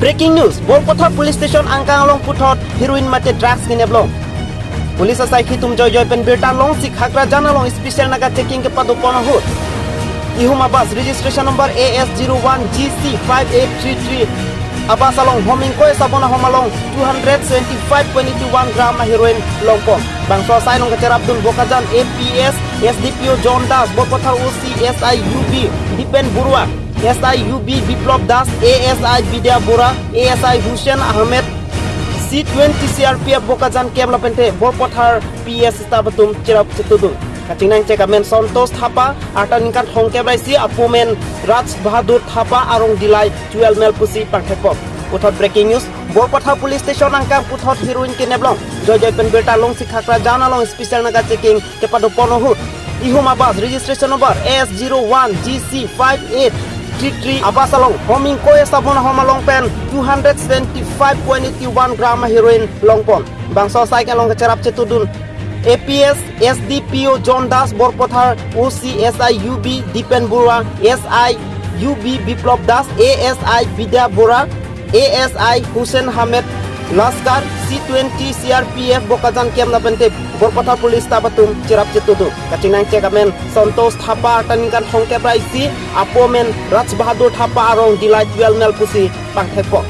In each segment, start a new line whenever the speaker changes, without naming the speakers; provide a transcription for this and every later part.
Breaking news, Borpathar police station angkang along puthot heroin mate drugs kineblong. Police asai khitum joy joy pen birta long si khakra janalong special naga checking ke padu pono hut. Ihuma bus registration number AS01GC5833 Abbas along homing koy sabona homalong 225.81 gram heroin longpom. Bangso sai long kecerap dun Bokajan APS SDPO John Das, Borpathar OC SI UB Dipen Barua, SI UB Biplab Das, ASI Bidya Bora, ASI Hussain Ahmed, C20 CRPF Bokajan camp lapente Borpathar PS stabatum chirap chitudun. Kachinang chekamen Santosh Thapa artaninkan thongke braisi apumen Raj Bahadur Thapa arong dilai 12 mel pusi pangthepop. Puthot breaking news, Borpathar police station angkang puthot heroin ke neblong. Joy joy pen belta long si khakra jana long special naga checking ke padu pono hut. Ihuma bus registration number S01GC5833 Abbas along homing koy sabon homalong pen 275.81 gram heroin longpon. Bangso cycle long cherap chetudun APS SDPO John Das, Borpathar OC SI UB Dipen Barua, SI UB Biplab Das, ASI Bidya Bora, ASI Hussain Ahmed Laskar, C20 CRPF Bokajan camp napente Borpathar police tabatum chirap chetudu. Kachinang chekamen Santosh Thapa artaninkan thongke praisi apomen Raj Bahadur Thapa arong dilai 12 mel pusi pangthepo.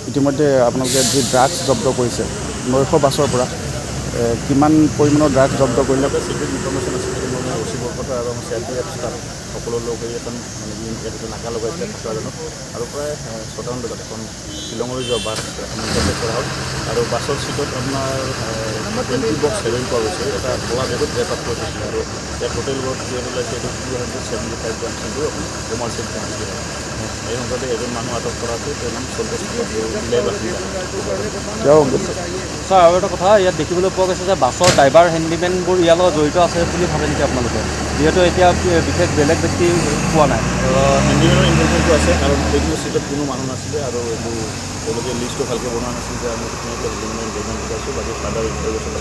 ইতিমধ্যে আপোনালোকে যি drugs জব্দ কৰিছে নৈশ বাছৰ পৰা, কিমান পৰিমাণৰ ড্ৰাগছ জব্দ কৰিলে?
এটা চিক্ৰেট ইনফৰ্মেশ্যন আছিল। সেইটো মই অ চি বৰপথাৰ আৰু আমাৰ C R P F staff সকলো লগ হৈ এখন মানে কি ইয়াত এটা নাকা লগাইছিলে খাকৰাজানত আৰু প্ৰায় 6টামান বজাত এখন শ্বিলঙলৈ যোৱা বাছ এখন ইণ্টাৰচেপ্ট কৰা হ'ল আৰু বাছৰ চিটত আপোনাৰ 20 বক্স হেৰইন পোৱা গৈছে। এটা ক'লা বেগত ৰেপ আপ কৰি থৈছিলে আৰু ইয়াত টোটেল ৱৰ্থ যিহেতু ওলাইছে, এইটো 275 গ্ৰাম, কিন্তু কমাৰ্চিয়েল কোৱাণ্টিটি হয়। এই সংক্ৰান্তে এজন মানুহ আটক কৰা আছে। তেওঁৰ নাম সন্তোষ দিলাই বাসিন্দা।
তেওঁ
ছাৰ, আৰু এটা কথা ইয়াত দেখিবলৈ পোৱা গৈছে যে বাছৰ ড্ৰাইভাৰ, হেণ্ডিমেনবোৰ ইয়াৰ লগত জড়িত আছে বুলি ভাবে নেকি আপোনালোকে? যিহেতু এতিয়া বিশেষ বেলেগ ব্যক্তি পোৱা নাই।
হেণ্ডিমেনৰ ইনভলভমেণ্টটো আছে, কাৰণ সেইটো চিটত কোনো মানুহ নাছিলে আৰু এইটো তেওঁলোকে লিষ্টটো ভালকৈ বনোৱা নাছিল যে আমি ধুনীয়াকৈ হেণ্ডিমেনৰ ইনভলভমেণ্ট পাইছোঁ। বাকী ফাৰ্ডাৰ ইণ্টাৰগেশ্যন।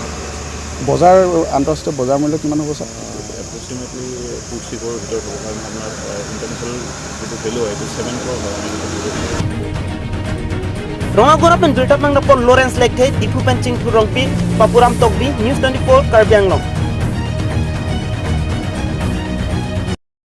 বজাৰ, আন্তঃৰাষ্ট্ৰীয় বজাৰ মূল্য কিমান হ'ব ছাৰ?
এপ্ৰক্সিমেটলি 2-3 ক্ৰ'ৰৰ ভিতৰত হ'ব, কাৰণ আপোনাৰ ইণ্টাৰনেশ্যনেল যিটো ভেলু হয়, এইটো 7 ক্ৰ'ৰ হয়। আমি যিটো
Rongagora pen Biltap Mangrapol Lawrence Lekhe, Dipu pen Chingthu Rongpi, Papuram Tokbi, News 24, Karbi Anglong.